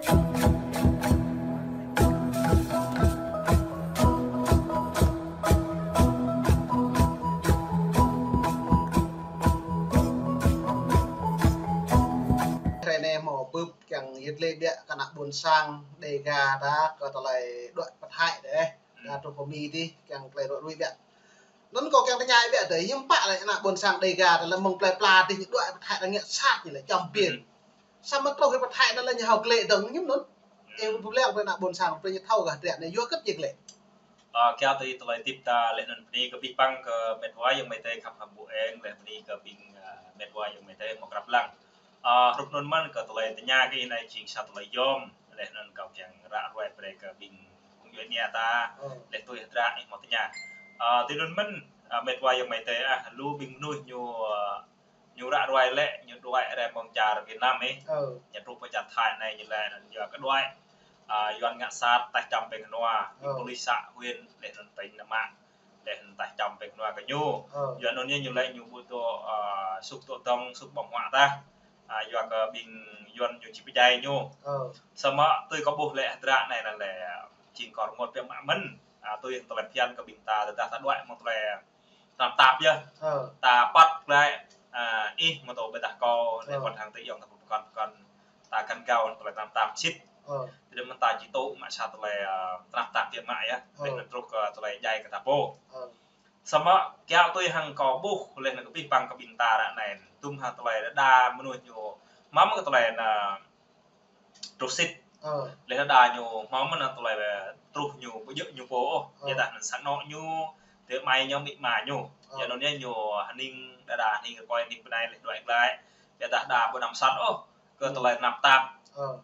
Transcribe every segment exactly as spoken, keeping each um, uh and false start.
Hrơi anai hmâo bưp kiăng yơh lĕ biă kơ ană ƀôn sang Đêga ta kơ tơlơi đuaĭ pơthai dêh. Ta truh pơ Mi dih kiăng tơlơi ruai rui biă. Anŭn kâo kiăng tơña biă dêh, hiư̆m pă lĕ ană ƀôn sang Đêga ta lĕ mơ̆ng plơi pla dih ñu đuaĭ pơthai ta ngă sat ñu lĕ čăm pin. Samơ̆ truh pơ pơthai anŭn lĕ ñu hao klĕ dơ̆ng hiư̆m anŭn. Ih ƀu lăng brơi ană ƀôn sang brơi ñu thâo gah triă anai yua hơget ñu klĕ. Ơ, kiăng tui tơlơi tip ta laih anŭn bơni kơ abih bang kơ met wa ayŏng amai adơi khăp hăng ƀu eng, laih bơni kơ ƀing, ơ, met wa ayŏng amai adơi hmâo krăp lăng. Ơ, hrup anŭn mơ̆n kơ tơlơi tơña kơ ih anai jing sa tơlơi yôm, laih anŭn kâo kiăng ră ruai brơi kơ ƀing phung djuai ania ta, laih tui hơdră ih hmâo tơña. Ơ, tui anŭn mơ̆n, ơ, met wa ayŏng amai adơi ah, lu ƀing mơnuih ñu, ơ, ñu ră ruai lĕ, ñu đuaĭ rai mơ̆ng čar Việt Nam ih. Ñu truh pơ čar Thái anai ñu lĕ anŭn yua kơ đuaĭ, ơ, Yuan ngă sat, taih čăm pĕng hnua, ƀing pôlis să huyện, laih anŭn tỉnh Nam Mã, laih anŭn taih čăm pĕng hnua kơ ñu. Yua anŭn yơh ñu lĕ ñu ƀu dŏ, ơ, sŭk dŏ dơ̆ng, sŭk ƀơ̆ng huă tah. Ơ, yua kơ ƀing Yuan ñu či pơdjai ñu. Samơ̆ tui kâo ƀuh lĕ hơdră anai anŭn lĕ jing kơ rơngot biă mă mơ̆n. Ơ, tui tơlơi phiăn kơ ƀing ta, tơdah ta đuaĭ mơ̆ng tơlơi tơnap tap yơh. Ta păt glaĭ, ơ, ih mơ̆ tơ ƀiădah kâo, laih wơ̆t hăng tơ ayŏng ta pơkŏn pơkŏn. Ta kăn gao tơlơi tơnap tap sĭt. Tơdah mơ̆n ta či tŭ mă sa tơlơi, ơ, tơnap tap biă mă yơh. Laih anŭn truh kơ tơlơi djai kơ ta pô. Samơ̆ kiăng tui hăng kâo ƀuh, laih anŭn kơ abih bang kơ ƀing ta ră anai. Tum hăng tơlơi đa đa mơnuih ñu. Mơ̆ng kơ tơlơi anŭn truh sĭt. Laih đa đa ñu hmâo mơ̆n tơlơi, ơ, truh ñu ƀu djơ̆ ñu pô ôh. Ƀiădah anŭn sang anŏ ñu, tơ amai ñu, amĭ ama ñu. Yua anŭn yơh ñu hơning, đa đa hơning rơkơi, hơning bơnai laih đuaĭ glaĭ. Ƀiădah đa ƀu anăm sat ôh kơ tơlơi tơnap tap.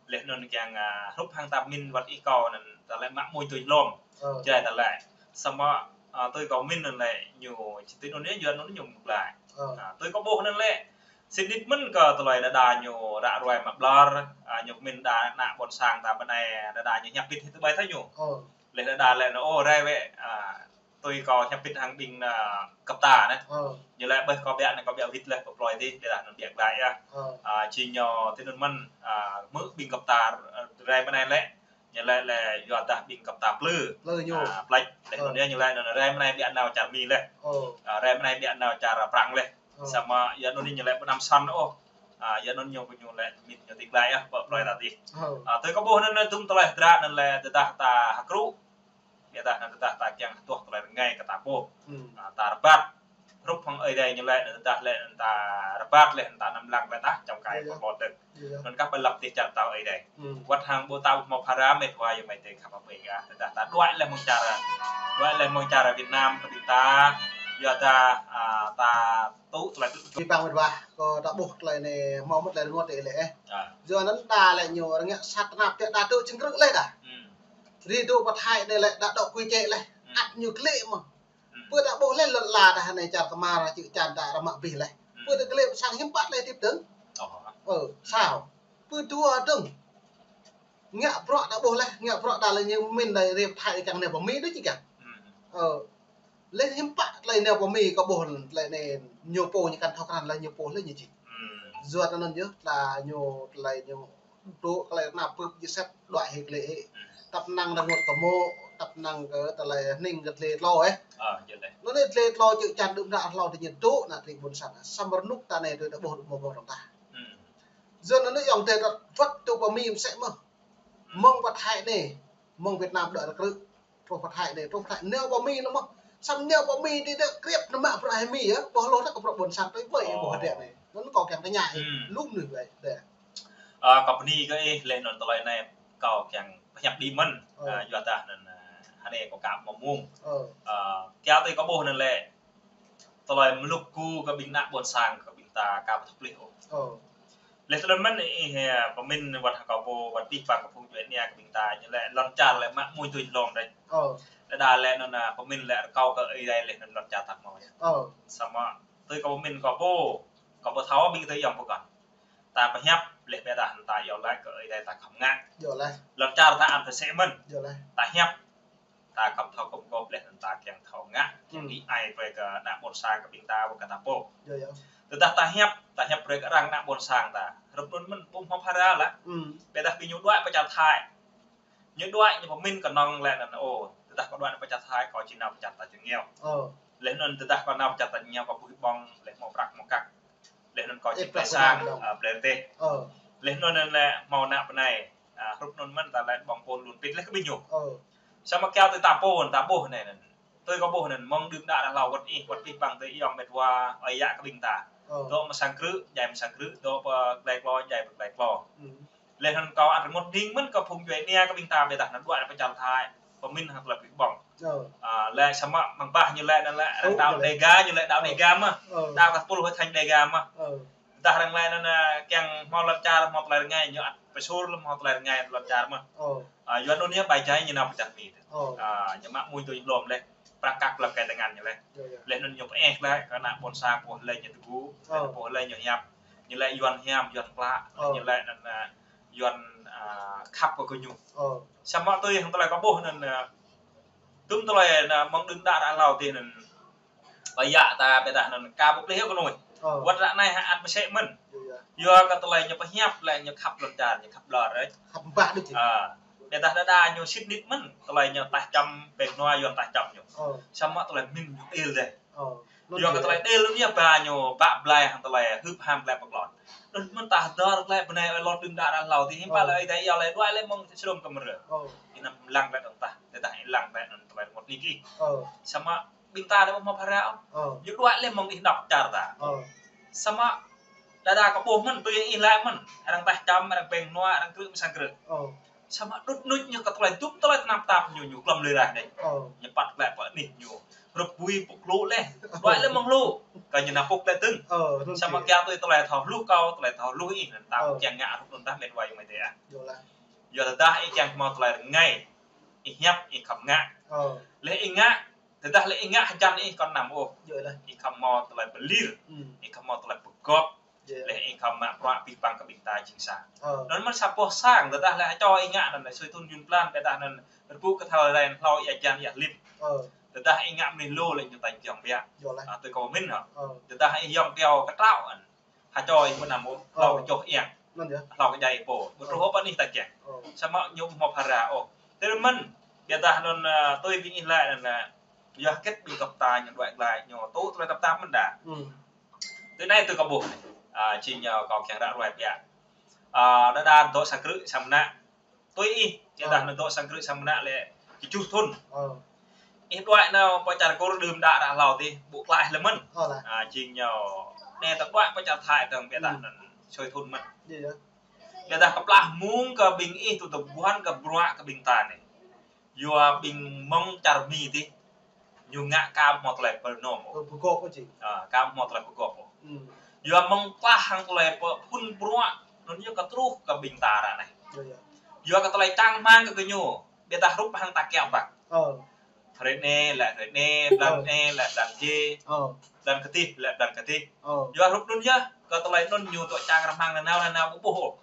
Laih anŭn kiăng, ơ, hrup hăng ta pơmĭn wơ̆t ih kâo anŭn ta lĕ mă mui tui hlom. Jai ta lĕ. Samơ̆, ơ, tui kâo pơmĭn anŭn lĕ ñu, či tui anŭn yơh, yua anŭn ñu mơ̆ glaĭ. Ơ, tui kâo ƀuh anŭn lĕ, sĭt nik mơ̆n kơ tơlơi đa đa ñu ră ruai mă ƀlŏr, ơ, ñu pơmĭn đa ană ƀôn sang ta bơnai, đa đa ñu hiăp bit hĭ tơbai thâo ñu. Laih đa đa lĕ anŭn, ơ, rai wĕ, ơ, tui kâo hiăp bit hăng ƀing, ơ, găp ta anai. Ñu lĕ ƀơi kâo biă anai kâo biă wĭt laih pơ plơi dih, ƀiădah anŭn biă glaĭ yơh. Ơ, či ñu tui anŭn mơ̆n, ơ, hmư̆ ƀing găp ta, ơ, rai bơnai lĕ. Ñu lĕ lĕ yua dah ƀing găp ta plư. Plư ñu. Ơ, plĕč. Laih anŭn yơh ñu lĕ anŭn rai bơnai biă nao čar Mi laih. Ơ, rai bơnai biă nao čar Prăng laih. Samơ̆ yua anŭn ñu lĕ ƀu anăm sat ôh. Ơ, yua anŭn ñu kơ ñu lĕ min ñu tĭ glaĭ yơh, pơ plơi ta dih. Ơ, tui kâo ƀuh anŭn anŭn tum tơlơi hơdră anŭn lĕ tơdah ta hơkrŭ. Ƀiădah anŭn tơdah ta kiăng tuh tơlơi rơngai kơ ta pô. Ơ, ta rơbat. Hrup hăng Ơi Adai ñu lĕ, anŭn tơdah lĕ anŭn ta rơbat laih anŭn ta anăm lăng lĕ tah, čăm kai pơhmot dơ̆ng. Anŭn kah pơlăp dih čar tao Ơi Adai. Wơ̆t hăng ƀu ta hmâo phara met wa ayŏng amai adơi khăp hăng ƀu eng ah. Tơdah ta đuaĭ laih mơ̆ng čar, đuaĭ laih mơ̆ng čar Việt Nam kơ ƀing ta, yua dah, ơ, ta tŭ tơlơi tŭ. Abih bang met wa, kâo ta ƀuh tơlơi anai hmâo mơ̆n tơlơi rơngot tơ ih lĕ. Yua anŭn đa lĕ ñu rơngiă sat tơnap biă đa tŭ čơngkrư̆ laih đa. Ri dŏ pơthai anai lĕ đa dŏ kui čĕ laih. Ăt ñu klĕ mơ̆n. Pơ ta ƀuh laih lŏn ala ta anai čar kơmar čư̆ čan ta rơmă abih laih. Pơ ta klĕ pơ sang hiư̆m pă laih tip dơ̆ng. Ơ, sao. Pơ dua dơ̆ng. Ngă bruă ta ƀuh laih, ngă bruă ta lĕ ñu min laih ri pơthai kiăng nao pơ Mi đôč či kiăng. Ơ. Laih hiư̆m pă tơlơi nao pơ Mi kâo ƀuh tơlơi anai ñu pô ñu kăn thâo krăn laih ñu pô laih ñu či. Yua anŭn yơh ta ñu tơlơi ñu dŏ tơlơi anăp bưp jơsep đuaĭ hĭ klĕ hĭ. Tăp năng rơngot kơ mô̆, tăp năng kơ tơlơi hning kơ dlê tlô ih. Anŭn anai dlê tlô čư̆ čan đưm đă hlâo tơ ñu dŏ ană tring ƀôn sang. Samơ̆ rơnŭk ta anai tui ta ƀuh mơ̆ ƀuh rŏng tah. Yua anŭn anai ayŏng adơi ta wơ̆t dŏ pơ Mi mơsĕ mơ̆n. Mơ̆ng pơthai anai, mơ̆ng Việt Nam đuaĭ rơkrư̆. Truh pơthai anai, truh pơthai nao pơ Mi anŭn mơ̆n. Samơ̆ nao pơ Mi dih dŏ kriăp nao mă bruă hĭ Mi yơh, ƀuh hloh tah kơ bruă ƀôn sang tui ƀơi ih ƀuh hơdră anai. Anŭn kâo kiăng tơña ih, lŭm anai ƀơi dih. Ơ, kâo bơni kơ ih laih anŭn tơlơi anai kâo kiăng pơhiăp đĭ mơ̆n. Ơ, yua dah anŭn, ơ, hơnai kâo ka hmâo mông. Ơ, kiăng tui kâo ƀuh anŭn lĕ tơlơi mluk ku kơ ƀing ană ƀôn sang kơ ƀing ta ka pơtŭ plih ôh. Laih tơlơi mơ̆n ih, ơ, pơmĭn wơ̆t hăng kâo pô wơ̆t abih bang kơ phung djuai ania kơ ƀing ta ñu lĕ lŏn čar lĕ mă mui tui hlom dêh. Đa đa lĕ anŭn, ơ, pơmĭn lĕ rơkâo kơ Ơi Adai laih anŭn lŏn čar ta hmâo yơh. Samơ̆ tui kâo pơmĭn kâo pô, kâo ƀu thâo ƀing tơ ayŏng pơkŏn. Ta pơhiăp laih ƀiădah ta iâu laĭ kơ Ơi Adai ta khŏm ngă. Lŏn čar ta ăt tơsĕ mơ̆n. Ta hiăp ta khŏm thâo kŏm kŏp laih anŭn ta kiăng thâo ngă, kiăng đĭ ai brơi kơ ană ƀôn sang kơ ƀing ta wơ̆t kơ ta pô. Tơdah ta hiăp, ta hiăp brơi kơ arăng ană ƀôn sang ta. Hrup anŭn mơ̆n ƀu hmâo phara lah. Ƀiădah ƀing ñu đuaĭ pơ čar Thái. Ñu đuaĭ ñu pơmĭn kơnơ̆ng lĕ anŭn, ô, tơdah kâo đuaĭ pơ čar Thái, kâo či nao pơ čar ta či ngiao. Laih anŭn tơdah kâo nao pơ čar ta či ngiao, kâo ƀuh ƀơ̆ng, laih hmâo prăk hmâo kăk. Laih anŭn kâo či plơi sang, a, plơi rơdêh. Laih anŭn anŭn lĕ hmâo ană bơnai. A, hrup anŭn mơ̆n ta lĕ ƀơ̆ng pôn lun pĭt laih kơ ƀing ñu. Samơ̆ kiaŏ tui ta pô, ta ƀuh anai anŭn. Tui kâo ƀuh anŭn, mơ̆ng đưm đă đă hlâo wơ̆t ih, wơ̆t ih ƀăng tui ayŏng met wa, ơi yă kơ ƀing ta. Dŏ mơ̆ng sang krư̆, djai mơ̆ng sang krư̆, dŏ pơ glai klô, djai pơ glai klô. Laih anŭn kâo ăt rơngot hning mơ̆n kơ phung djuai ania kơ ƀing ta ƀiădah anŭn đuaĭ pơ čar Thái, pơmĭn hăng tơlơi ƀuh ƀơ̆ng. A, lĕ samơ̆ mơ̆ng bah ñu lĕ anŭn lĕ, arăng đaŏ Đêga, ñu lĕ đaŏ Đêga mơ̆n. Đaŏ kơ tơpul hơi thánh Đêga mơ̆n. Tơdah arăng lĕ anŭn, a, kiăng hmâo lŏn čar, hmâo tơlơi rơngai, ñu ăt pơsur lĕ hmâo tơlơi rơngai lŏn čar mơ̆n. A, yua anŭn yơh ƀai djai ñu nao pơ čar Mi. A, ñu mă mui tui ñu hlom laih. Prăk kăk lăm kơ tơngan ñu laih. Laih anŭn ñu pơeh laih kơ ană ƀôn sang pô hlơi ñu tơgŭ, pô hlơi ñu hiăp. Ñu lĕ Yuan hiam, Yuan klă, ñu lĕ anŭn, a, Yuan, a, khăp kơ gơñu. Samơ̆ tui hăng tơlơi kâo ƀuh anŭn, a, tŭm tơlơi anŭn mơ̆ng đưm đă đă hlâo tih anŭn ơi yă ta ƀiădah anŭn ka ƀu plih yơh kơ nuih. Wơ̆t ră anai hă ăt mơsĕ mơ̆n. Yua kơ tơlơi ñu pơhiăp lĕ ñu khăp lŏn čar, ñu khăp ƀlŏr rĕč. Khăp ƀah đôč. A, ƀiădah đơđa ñu sĭt nik mơ̆n, tơlơi ñu taih čăm pĕng nua Yuan taih čăm ñu. Samơ̆ tơlơi mĭn ñu đêl dêh. Yua kơ tơlơi đêl anŭn yơh ba ñu bă blai hăng tơlơi hưp ham glăi pơklon. Anŭn mơ̆n ta hơdơr glăi bơnai ơi lŏn đưm đă đă hlâo tih hiư̆m pă lĕ ơi ta iâu lĕ đuaĭ lĕ mơ̆ng sơrơm kơ mơrơ. Ih anăm lăng glăi dơ̆ng tah, tơdah ih lăng glăi anŭn tơlơi rơngot hning ih. Samơ̆ ƀing ta đa ƀu hmâo phara ôh. Ñu đuaĭ lĕ mơ̆ng ih nao čar ta. Samơ̆ đơđa kâo ƀuh mơ̆n, tui ih laĭ mơ̆n. Arăng taih čăm, arăng pĕng nua, arăng krư̆ mơ̆ng sang krư̆. Samơ̆ đŭt nuč ñu kơ tơlơi tŭm tơlơi tơnap tap ñu, ñu klŏm lơi rah anai. Ñu păt glăi pơ anih ñu. Hrup bui pŭk hlŭ laih. Đuaĭ lĕ mơ̆ng hlŭ. Kơ ñu nao pŭk glăi dơ̆ng. Samơ̆ kiaŏ tui tơlơi thâo hluh kâo, tơlơi thâo hluh ih, anŭn ta kiăng ngă hrup anŭn tah met wa ayŏng amai adơi ah. Yua tơdah ih kiăng hmâo tơlơi rơngai. Ih hiăp, ih khŏm ngă. Laih ih ngă, tơdah lĕ ih ngă hơjăn ih kŏn anăm ôh. Ih khŏm hmâo tơlơi pơlir. Ih khŏm hmâo tơlơi pơgop. Laih ih khŏm mă bruă pih păng kơ ƀing ta jing sa. Anŭn mơ̆n sa boh sang, tơdah lĕ hơčô ih ngă anŭn lĕ sui thŭn jun blan, tơdah anŭn rơbŭ kơ thâo rai hlâo ia jan ia hlĭp. Tơdah ih ngă mơnuih lu lĕ ñu tañ kiăng biă. A, tui kâo mĭn hă. Tơdah ih yŏng pioh kơtraŏ anŭn. Hơčô ih mơ̆n anăm ôh, hlâo kơčoh iăng. Hlâo kơjai pô. Ƀu truh ôh pơ anih ta kiăng. Samơ̆ ñu ƀu hmâo phara ôh. Tui anŭn mơ̆n, ƀiădah anŭn, a, tui ƀing ih laĭ anŭn, a, yua hơget ƀing gơp ta ñu đuaĭ glăi, ñu tŭ tơlơi tơpă mơ̆n đa. Tui anai tui kâo ƀuh. A, jing ñu kâo kiăng ră ruai biă. A, đơđa dŏ sang krư̆ sang mơnă. Tui ih, ƀiădah anŭn dŏ sang krư̆ sang mơnă lĕ kơjuh thŭn. Ih đuaĭ nao pơ čar Kur đưm đă đă hlâo tih, ƀu klaih lĕ mơ̆n. A, jing ñu. Anai ta đuaĭ pơ čar Thái dơ̆ng ƀiădah anŭn sui thŭn mơ̆n. Ƀiădah kơplah mơ̆ng kơ ƀing ih tŭ tơguan kơ bruă kơ ƀing ta anai. Yua ƀing mơ̆ng čar Mi tih. Ñu ngă ka ƀu hmâo tơlơi pơnôm ôh. Pơgop ôh jing. A, ka ƀu hmâo tơlơi pơgop ôh. Yua mơ̆ng klah hăng tơlơi pơphŭn bruă, anŭn yơh kơ truh kơ ƀing ta ră anai. Yua kơ tơlơi čang rơmang kơ gơñu, ƀiădah hrup hăng ta kiaŏ ƀă. Hrơi anai lĕ hrơi anai, blan anai lĕ blan jê, blan kơdih lĕ blan kơdih. Yua hrup anŭn yơh, kơ tơlơi anŭn ñu dŏ čang rơmang nanao nanao ƀu ƀuh ôh.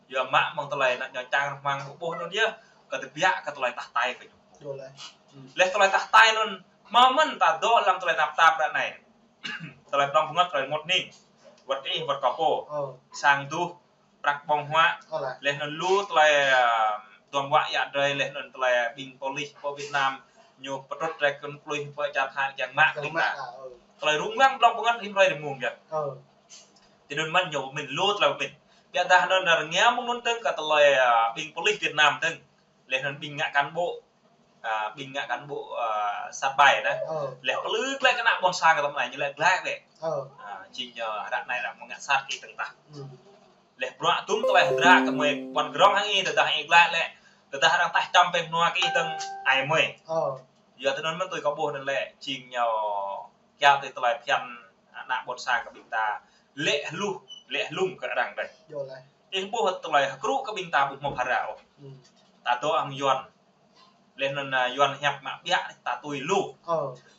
Yua mă mơ̆ng tơlơi anŭn ñu čang rơmang ƀu ƀuh anŭn yơh, kơ tơbiă kơ tơlơi tah tai kơ ñu. Laih tơlơi tah tai anŭn, hmâo mơ̆n ta dŏ lăm tơlơi tơnap tap ră anai. Tơlơi pơdŏng pơngăt, tơlơi rơngot hning. Wơ̆t ih, wơ̆t kâo pô. Sang duh, prăk ƀơ̆ng huă. Laih anŭn lu tơlơi, a, duăm wă ia drơi, laih anŭn tơlơi ƀing polis pơ Việt Nam, ñu pơtrŭt drơi kơnuk kơnuih pơ čar Thái kiăng mă ƀing ta. Tơlơi rŭng răng pơdŏng pơngăt hiư̆m hrơi rơmung yơh. Tui anŭn mơ̆n ñu pơmĭn lu tơlơi pơmĭn. Ƀiădah anŭn rơngiă mơ̆ng anŭn dơ̆ng kơ tơlơi, a, ƀing polis Việt Nam dơ̆ng. Laih anŭn ƀing ngă cán bộ, a, ƀing ngă cán bộ, a, sat ƀai anŭn. Laih pơlư glaĭ kơ ană ƀôn sang kơ tơm anai ñu laĭ glaĭ bĕ. A, jing ñu ră anai arăng mơ̆ng ngă sat kơ ih dơ̆ng tah. Laih bruă tŭm tơlơi hơdră kơ mơi ƀuăn grong hăng ih tơdah ih glaĭ lĕ. Tơdah arăng taih čăm pĕng nua kơ ih dơ̆ng ai mơi. Yua tui anŭn mơ̆n tui kâo ƀuh anŭn lĕ jing ñu kiaŏ tui tơlơi phiăn, a, ană ƀôn sang kơ ƀing ta lĕ hluh, lĕ hlung kơ arăng dêh. Ih ƀuh tơlơi hơkrŭ kơ ƀing ta ƀu hmâo phara ôh. Ta dŏ hăng Yuan. Laih anŭn, a, Yuan hiăp mă biă ta tui lu.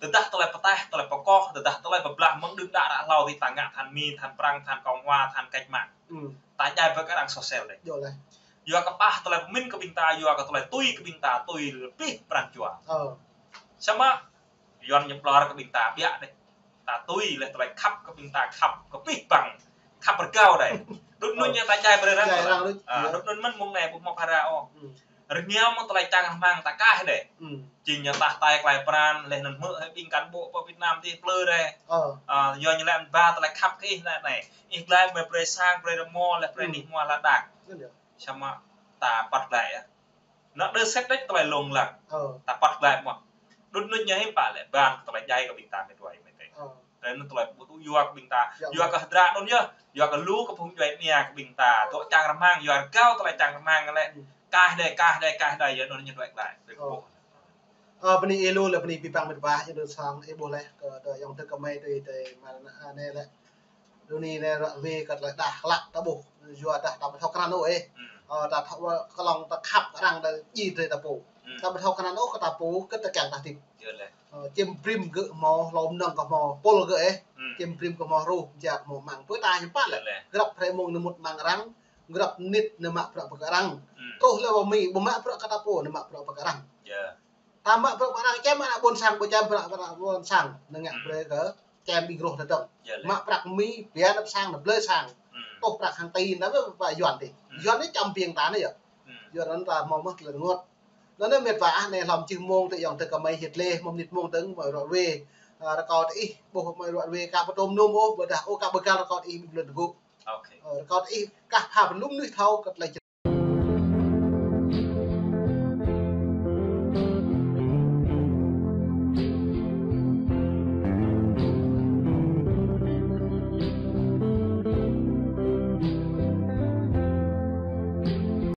Tơdah tơlơi pơtaih, tơlơi pơkoh, tơdah tơlơi pơblah mơ̆ng đưm đă đă hlâo tih ta ngă than Mi, than Prăng, than Cộng hòa, than cách mạng. Ta djai ƀơi kơ arăng sosel dêh. Yua kơ pah tơlơi pơmĭn kơ ƀing ta, yua kơ tơlơi tui kơ ƀing ta, tui pih pran jua. Samơ̆ Yuan ñu ƀlŏr kơ ƀing ta biă dêh. Ta tui laih tơlơi khăp kơ ƀing ta khăp kơ pih păng. Khăp rơgao dêh. Đŭt nŭn ñu ta čai brơi răng. Čai răng đŭt. Đŭt nŭn mơ̆n mông anai ƀu hmâo phara ôh. Rơngiao mơ̆ng tơlơi čang rơmang ta kaih đơi. Jing ñu tah tai klai pran, leh anŭn hmư̆ hĭ ƀing cán bộ pơ Việt Nam tih plư đơi. Yua ñu lĕ ba tơlơi khăp kơ ih lĕ anai. Ih glai mơi brơi sang, brơi rơmô, leh brơi nih hmua lă đak. Samơ̆ ta păt glai yơh. Anŭn đơ sĕt đĕč tơlơi lông lăng. Ta păt glai mơ̆n. Đŭt nŭn ñu hiư̆m pă lĕ, ban tơlơi djai kơ ƀing ta mĕt wa mĕt teh. Tơlơi anŭn tơlơi ƀu tŭ yua kơ ƀing ta. Yua kơ hơdră anŭn yơh. Yua kơ lu kơ phung djuai ania kơ ƀing ta. Dŏ čang rơmang, yua rơgao tơlơi čang rơmang lĕ. Kaih đơi, kaih đơi, kaih đơi, yua anŭn ñu djuai glai. Bơni ih lu lĕ bơni abih bang mĕt wa, ih đơ sang, ih ƀuh leh kơ tơ ayŏng tơ kơmơi tơ tơ mă anai lĕ. Đu ni anai ră ruai kơ tơlơi đah klă ta ƀuh. Yua dah ta ƀu thâo krăn ôh ih. Ta thâo kơ lŏng ta khăp kơ arăng đơi djai drơi ta pô. Ta ƀu thâo krăn ôh kơ ta pô, kơ ta kiăng ta tip. Čem brĭm gơ̆ hmâo, hlô mơnơ̆ng kơ hmâo, pôl gơ̆ ih. Čem brĭm kơ hmâo ruh, ja kơ hmâo măng. Pơ ta hiư̆m pă lĕ. Grăp hrơi mông nơmŭt măng arăng, grăp mơnit nơmă bruă pơ kơ arăng. Truh lĕ ƀu mĭn, ƀu mă bruă kơ ta pô, nơmă bruă pơ kơ arăng. Ta mă bruă pơ kơ arăng, čem ană ƀôn sang, ƀu čem bruă pơ kơ ană ƀôn sang, nơngă brơi kơ čem ƀing roh tơdơ̆ng. Mă prăk mĭn, pia năp sang, năp blơi sang. Tuh prăk hăng ti, năp pă Yuan tih. Yuan anai čăm ƀing ta anai yơh. Yuan anŭn ta hmâo mơ̆ tơlơi rơngot. Anŭn anai mĕt wa ah, anai hlŏm čih mông tơ ayŏng tơ kơmơi hĭ leh, hmâo mơnit mông tơ̆ng mơi ră ruai. Rơkâo tơ ih, ƀuh mơi ră ruai ka pơtôm nŭm ôh, ƀôdah ôh ka bơgăl rơkâo tơ ih ƀing lŏn tơgŭ. Rơkâo tơ ih kah pha pơlŭm nuih thâo kơ tơlơi